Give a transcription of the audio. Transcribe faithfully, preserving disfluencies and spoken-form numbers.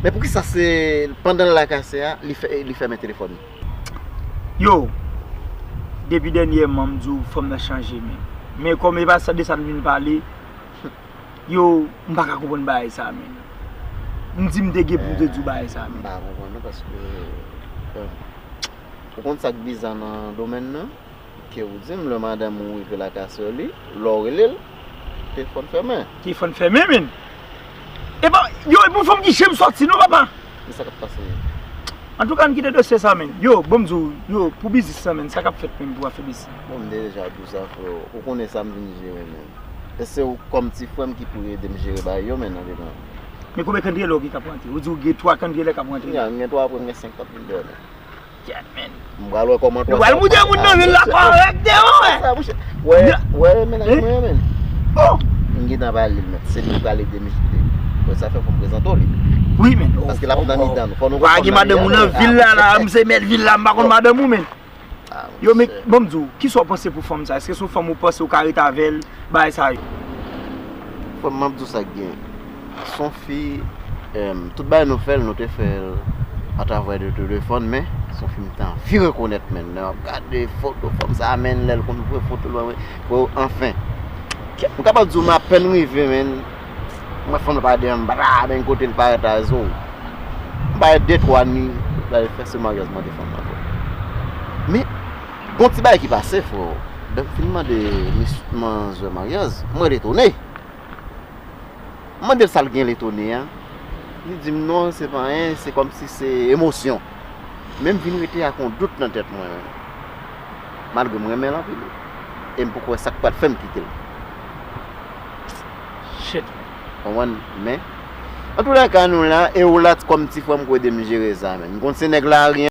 Men poukisa se pandan l lakase a, li fè, li fèmen telefòn li? Yo, depi dènyèman m di w fanm nan chanje men. Men kòm e pa sa de sa n vin pale, yo, m pa ka konprann bagay sa men. M di m te gen pou m te di w bagay sa M men. pa konprann non paske euh, ou konn sa k biza nan domèn nan? Ke ou di m lè madanm ou rive lakase li, lè w rele l, telefòn fèmen. Telefòn fèmen men. E pa, yo, e pou fanm ki jem sòti non papa. Men sa k ap pase? Antouka n kite dosye sa men. Yo, bon m di w, yo, pou biznis lan men, sa k ap fèt men pou afè biznis lan? Bon, m te deja di w sa freo. Ou konnen sa m vin jere men. E se ou kòm ti frè m ki pou ede m jere bagay yo men nan dedan. Men konbyen kandriyelè w gen k ap rantre? Ou di w gen twa kandriyelè k ap rantre? Ya, m gen twa apre m gen senk k ap vin deyò men. Kèt men. M pral wè kòman twa sa. Nou pral moute moun nan vil la kòrèk deyò men. Wè, wè mennaj mwen an men. Oh! M gentan pale l men. Se li ki pral ede m jere. Wè sa fè fò m prezante w li. Wi men. Paske l ap nan mitan nou. Fò nou konprann. Wa gen madanm ou nan vil la la, m se mèt vil la, m pa konn madanm ou men. Yo men, bon m di w, kisa w panse pou fanm sa? Èske se yon fanm ou panse ou ka ret avè l, bagay sa yo? Frè m, m ap di w sa k gen. Se yon fi, tout bagay nou fè l, nou te fè l atravè de telefòn, men se yon fi m te anvi rekonèt, men lè m ap gade foto fanm sa, men lè l konn voye foto l ban mwen, freo, anfen. M kapab di w m apèn rive, men m wè fanm nan pa deyò, m pa ta men kote l parèt a zo. M bay de twa ni, l al fè se maryaj mande fanm nan tou. Men, gon ti bagay ki pase, freo. Lè m fin mande mis manzè maryaj, mwen retone. M mande l sa l gen l etone a. Li di m non, se pa anyen, se kòmsi se emosyon. Men m vin rete ak yon dout nan tèt mwen menm. Malgre m renmen l anpil. E m poko wè sa k pral fè m kite l. Shit. Konprann? Men, antoulèka nou la, e ou la kòm ti frè m pou ede m jere sa menm. M konn se nèg la,